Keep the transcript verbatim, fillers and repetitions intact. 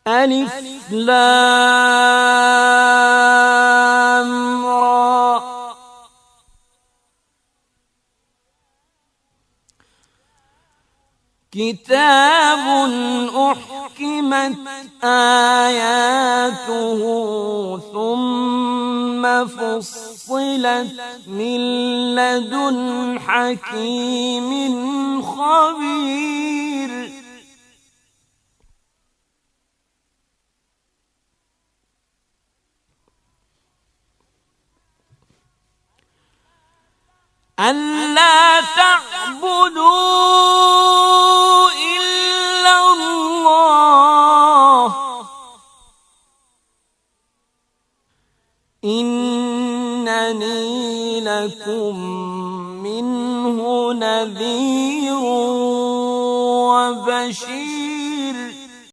ألف لام را. كتاب أحكمت آياته ثم فصلت من لدن حكيم خبير. ألا تعبدوا إلا الله إنني لكم منه نذير وبشير.